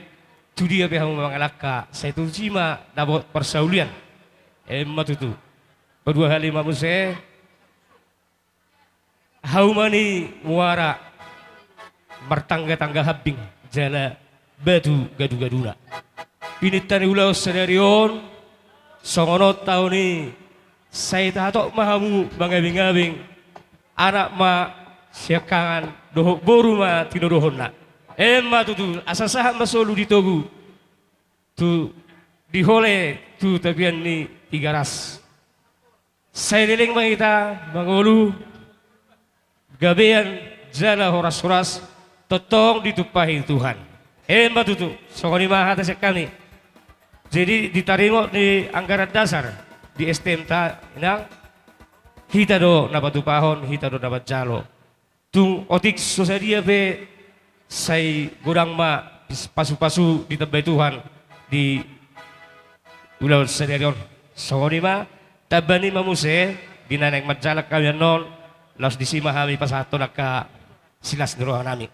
tu dia pe hamu mangalangka, sai tusi ma dapot parsaulian. Emma tutu. Padua hali ma muse. Hauma ni muara martangga-tangga hambing jala batu gadu-gaduna. Pininta ni ulaon sadari on, songon on taon i, sai tahatop ma hamu mangabing-abing, anak ma siangkangan dohot boru ma tinodohonna. Emma tutu, asa sahat ma solu di togu, tu, di hole tu tapian ni Tigaras. Sai leleng ma hita mangolu, gabean jala horas-horas, tongtong ditumpahi Tuhan. Emma tutu, songon i ma hata sian hami. Jadi, di taringot ni anggaran dasar di S T M-ta, inang, hita do na patupahon, hita do na manjalo. Tung otik so sadia pe, sai godang ma pis-, pasu-pasu ditambai Tuhan di ulaon sadari on. Songon i ma, tamba ni ma muse, di na naeng manjalang hami annon, laos disi ma hami pasahathon angka silas ni roha nami.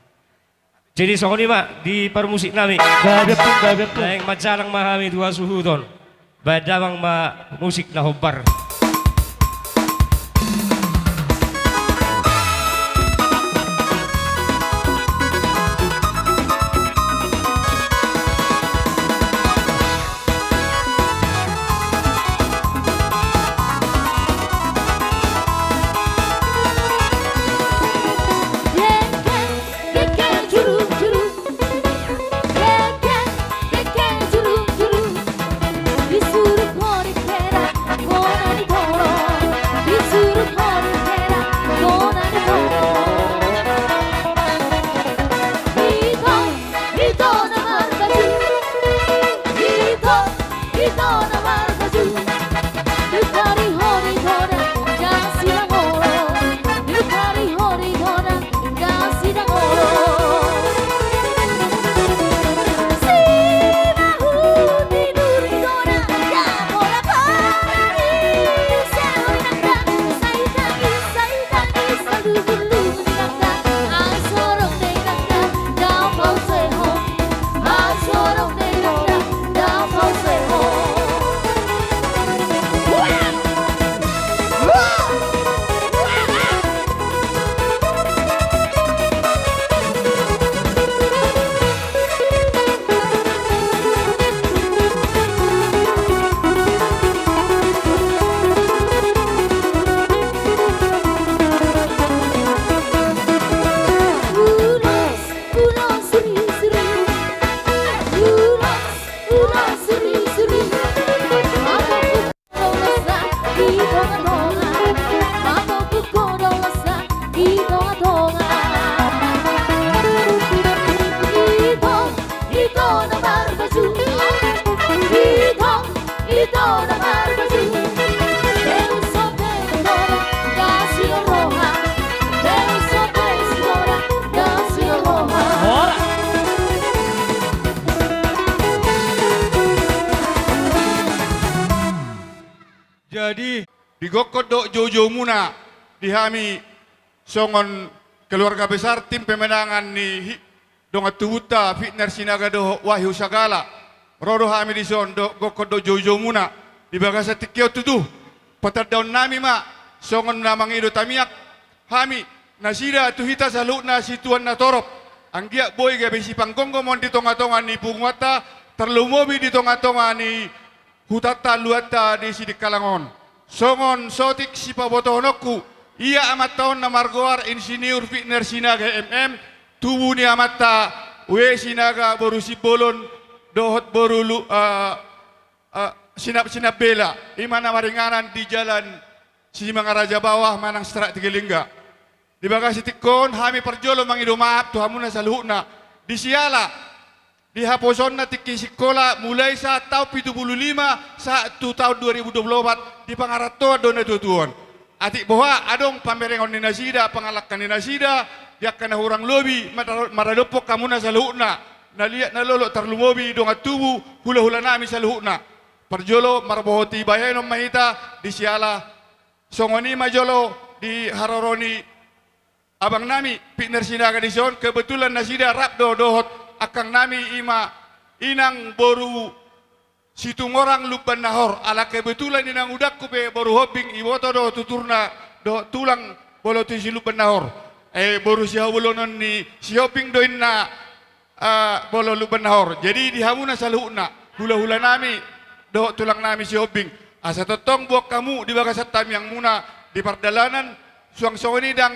Jadi songon i ma di parmusik nami. Gabe pun, gabe pun. Naeng manjalang ma hami tu hasuhuton. Baen damang ma musik na hombar. Jadi, digokkon do joujoumuna di hami songon keluarga besar tim pemenangan ni hi-, dongan tubunta Fitner Sinaga dohot Wahyu Sagala. Ro do hami dison do gokkon do joujoumuna di bagasan tingki on tutu. Patandaonnami ma songon na mangido tamiang hami nasida tu hita saluhutna situan na torop. Anggiat boi gabe sipanggonggom on di tongatonga ni punguanta, tarlumobi di tongatonga ni hutanta luatta di Sidikalang on. Songon sotik sipabotohononku, ia amanta on na margoar Insinyur Fitner Sinaga M M, tubu ni amanta W Sinaga boru Simbolon dohot boru Lu-, eh, eh, Sinab-, Sinambela, i ma na maringanan di Jalan Simangaraja Bawah manang Strak Tegelingga. Di bagasan tingki on hami parjolo mangido maaf tu hamuna saluhutna. Di siala di haposonna tingki sikola mulai sahat taon pitu pulu lima sahat tu taon dua ribu dua pulu opat di pangarantoan do na tuatua on. Atik boha adong pamerengon ni nasida, pangalangka ni nasida, di angka na hurang lobi, mara-, maradophon hamuna saluhutna, na liat na lolo tarlumobi dongan tubu, hulahulanami saluhutna. Parjolo marbohoti bahenon ma hita di siala songon i ma jolo di haroro ni abangnami Fitner Sinaga dison, kebetulan nasida rap do dohot angkangnami i ma inang boru Situmorang Lumban Nahor, ala kebetulan inangudangku pe boru Hombing, iboto do tuturna dohot tulang molo tu si Lumban Nahor. Eh, boru sihabolonan ni si Hombing do inna, eh, molo Lumban Nahor. Jadi di hamuna saluhutna, hulahulanami dohot tulangnami si Hombing, asa tongtong boan hamu di bagasan tamiangmuna di pardalanan, suang songon i ndang,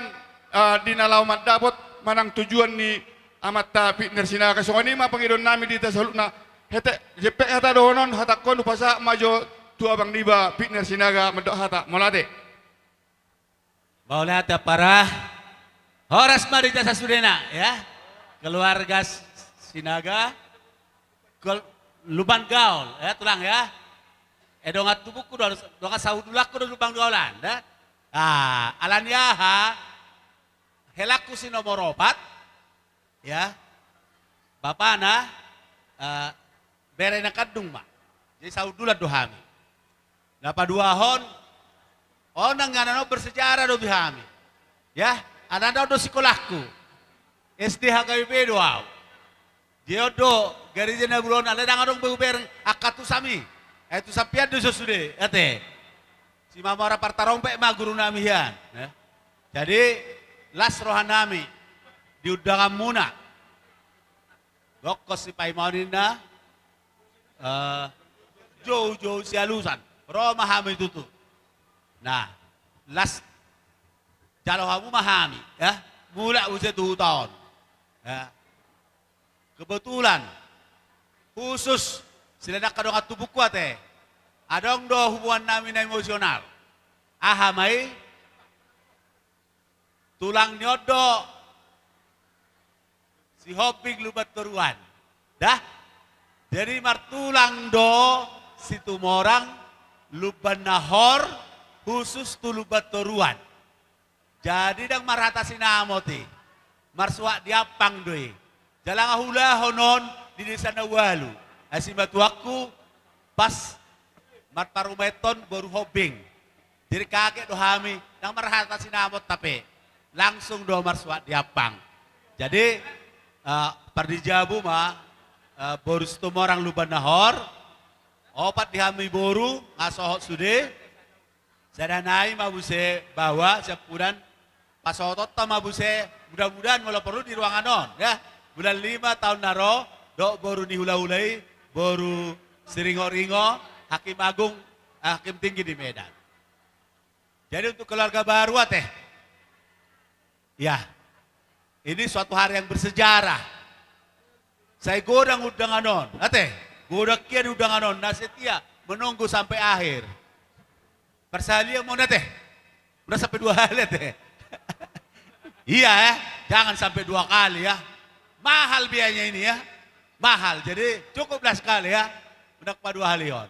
eh, di na laho mandapot manang tujuan ni amanta Fitner Sinaga. Songon i ma pangidoannami di hita saluhutna. Hete, jempek hata dohonon, hatangkon hupasahat ma jo tu abang niba Fitner Sinaga mandok hata. Mauliate. Mauliate, ampara. Horas ma di hita sasudena, ya. Keluarga S-, Sinaga. Kol-, Lumban Gaol, ya, tulang, ya. Eh, dongan tubungku do, dongan sahundulanku do Lumban Gaol an, da. Ah, alani aha? Helangku si nomor opat, ya. Bapana, eh, bere na kandung ma. Jadi sahundulan do hami. Na paduahon, on nang inganan on bersejarah do di hami. Ya, ananda on do sikolangku. S D H K B P do au. Dia on do, gareja na bulon, alai ndang adong be hubereng angka tusam i. Eh, tusam pian do so sude, ate. Si Mamora Partarompet ma gurunami hian, ya. Jadi, las rohanami di undanganmuna. Gokkon sipaimaon inna, eh, joujou sialusan. Ro ma hami tutu. Nah, las jalo hamu ma hami, ya. Mulak muse tu huta on. Ya. Kebetulan, khusus, sian angka dongan tubungku ate, adong do hubungannami na emosional. Aha ma i? Tulang ni on do si Hombing Lumban Toruan. Da? Jadi martulang do Situmorang Lumban Nahor, khusus tu Lumban Toruan. Jadi ndang marhata sinamot i. Marsuhat di ampang do i. Jala nga huulahon on di desa na ualu. Ai simatuangku pas marparumaenhon boru Hombing. Jadi kaget do hami, ndang marhata sinamot hape. Langsung do marsuhat di ampang. Jadi, eh, pardijabu ma, eh, boru Situmorang Lumban Nahor. Opat di hami boru, nga sohot sude. Sada nai ma muse baoa, siampudan, pasohotonta ma muse, mudah-mudahan molo porlu di ruangan on, ya. Bulan lima taon na ro, dohot boru ni hulahula i, boru Siringoringo, Hakim Agung, eh, Hakim Tinggi di Medan. Jadi untuk keluarga baru, ate. Ya. Ini suatu hari yang bersejarah. Sai godang undangan on, ate. Godang hian undangan on, na setia menunggu sampai akhir. Parsahalian ma on, ate. Udah sampai dua kali, ate. Iya, ya. Jangan sampai dua kali, ya. Mahal biayanya ini, ya. Mahal. Jadi, cukuplah sekali, ya. Udah pa dua kali on.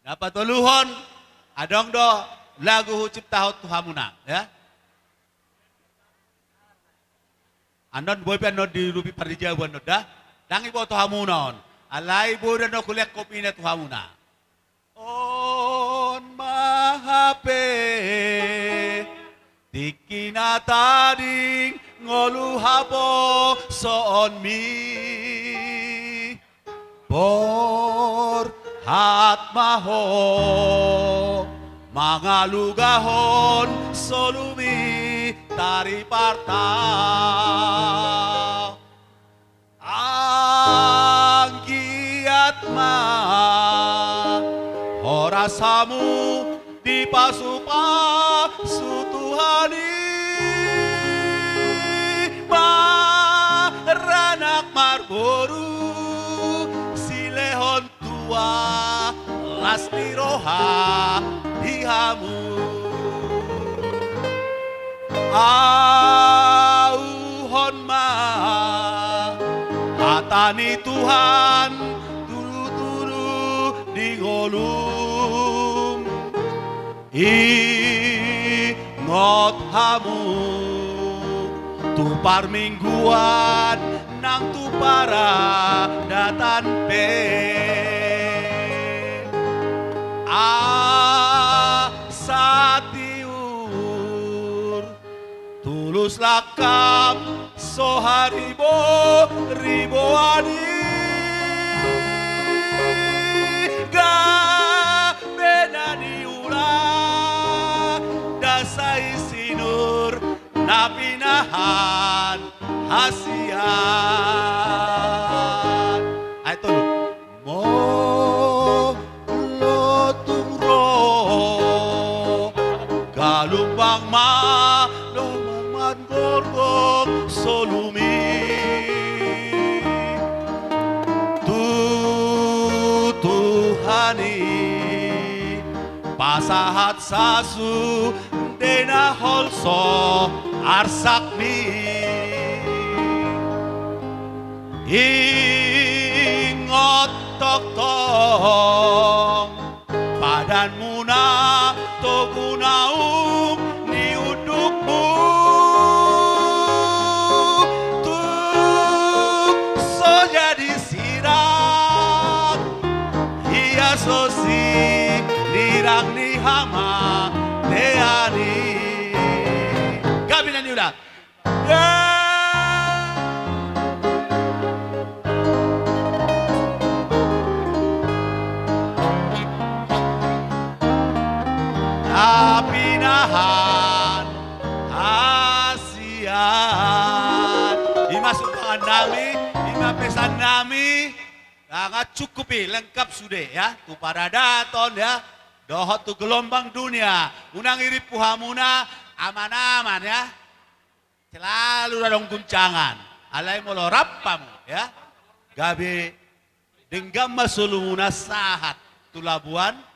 Na patoluhon, adong do lagu huciptahon tu hamuna, ya. Annon boi pe annon diudupi parjabu annon da. Ndang diboto hamuna on. Alai boi do annon hulean kopi na tu hamuna. On ma hape tingki na tading ngolu haposoonmi. Borhat ma ho mangalugahon soluhon i tariparta. Anggiat ma horas hamu dipasupasu Tuhan i, maranak marboru, silehon tua las ni roha di hamu. Auhon ma hata ni Tuhan, tudutudu di ngolum. Ingot hamu tu parmingguan nang tu paradatan pe. Asa tiur tulus langkam so hariboriboan i, gabe na niula ndang sai sinur na pinahan hasian. Ai tolu. Molo tung ro galumbang ma, galumbang manggorgok soluhon i tu Tuhan i, pasahat sasu dena holso arsakmi. Ingot tongtong padanmuna togu naung ni undukmu, tung so jadi sirang ia so sinirang ni hamatean i. Gabe na niula. Ya. Na pinahan hasian. I ma sumbangan nami, i ma pesan nami. Sangat cukup i, lengkap sude ya, tu paradaton ya, dohot tu gelombang dunia. Unang irimpu hamuna, aman-aman ya. Selalu adong guncangan. Alai molo rap hamu ya, gabe denggan ma solumuna sahat tu Labuan.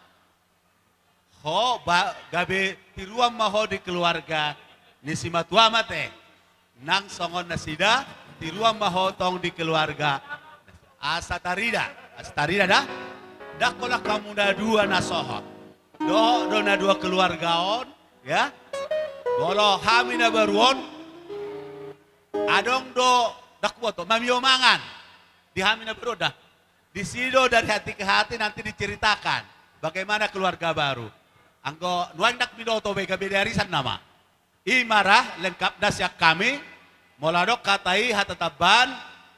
Ho ba, gabe tiruan ma ho di keluarga ni simatua ma te. Nang songon nasida, tiruan ma ho tong di keluarga. Asa tarida, asa tarida da. Ndang holan hamu na dua na sohot. Dohot do na dua keluarga on ya. Molo hami na baru on, adong do, ndang huboto, mamio mangan di hami na baru on da. Disi do dari hati ke hati nanti diceritakan bagaimana keluarga baru. Anggo nuaeng ndang binoto be, gabe diarisan nama. I ma ra lengkapna sian hami. Molo adong hata i, hata tambahan,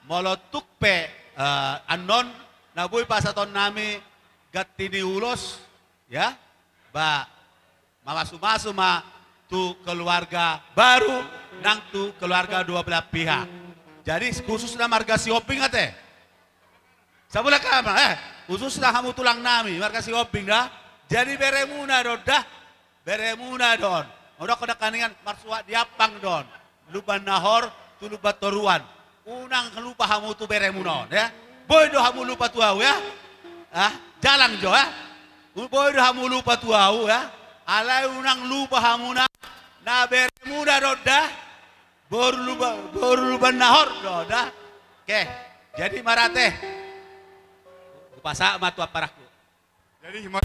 molo tung pe, eh, annon na boi pasahaton nami ganti ni ulos ya, ba mamasumasu ma tu keluarga baru nang tu keluarga dua belah pihak. Jadi khususna marga Sihombing ate. Sabulan kama, eh, khususna hamu tulang nami marga Sihombing da. Jadi beremuna do on da. Beremuna do on. Molo didok nangkaningan marsuhat di ampang do on. Lumban Nahor tu Lumban Toruan. Unang lupa hamu tu beremuna on ya. Boi do hamu lupa tu ahu ya. Ah, jalang jo ya. Boi do hamu lupa tu ahu ya. Alai unang lupa hamuna na beremuna do on da. Boru Lumba-, boru Lumban Nahor do on da. Oke. Jadi ma ra ate. Hupasahat ma tu amparangku. Jadi ma-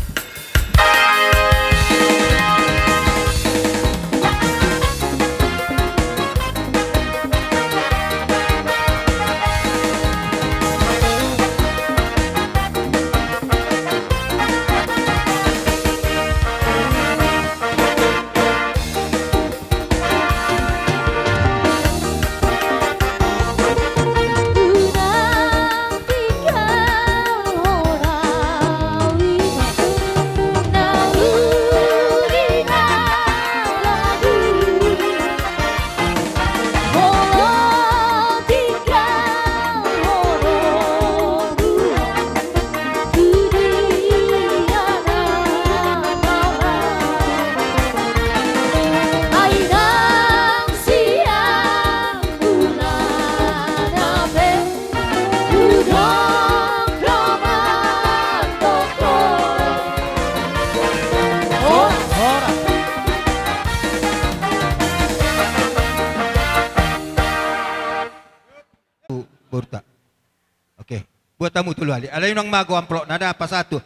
Buat hamu tolu hali. Alai unang mago amplopna da, pasahat tu.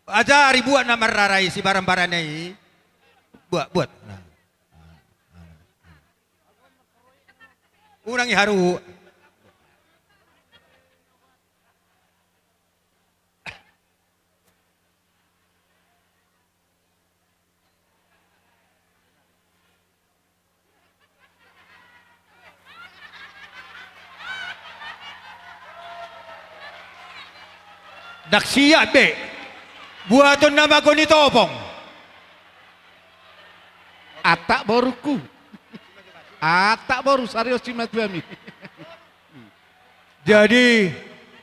Ajari buat na marrara i, sibaranbarana i. Buat, buat. Nah. Unang i haru. Ndang siap be. Buaton na mago ni topong. Atak borungku. Atak boru, sarion simatuami. Jadi,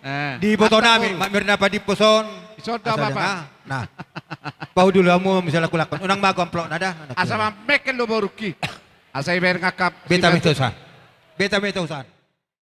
eh, diboto nami, Mak Mirna Padimpos on. Ison da, Bapak. Nah, pauli hamu, misalnya kulakon. Unang mago amplopna da. Asa mamekkel do borungki. Asa ibaen ngangkap. Beta metosan. Beta metosan.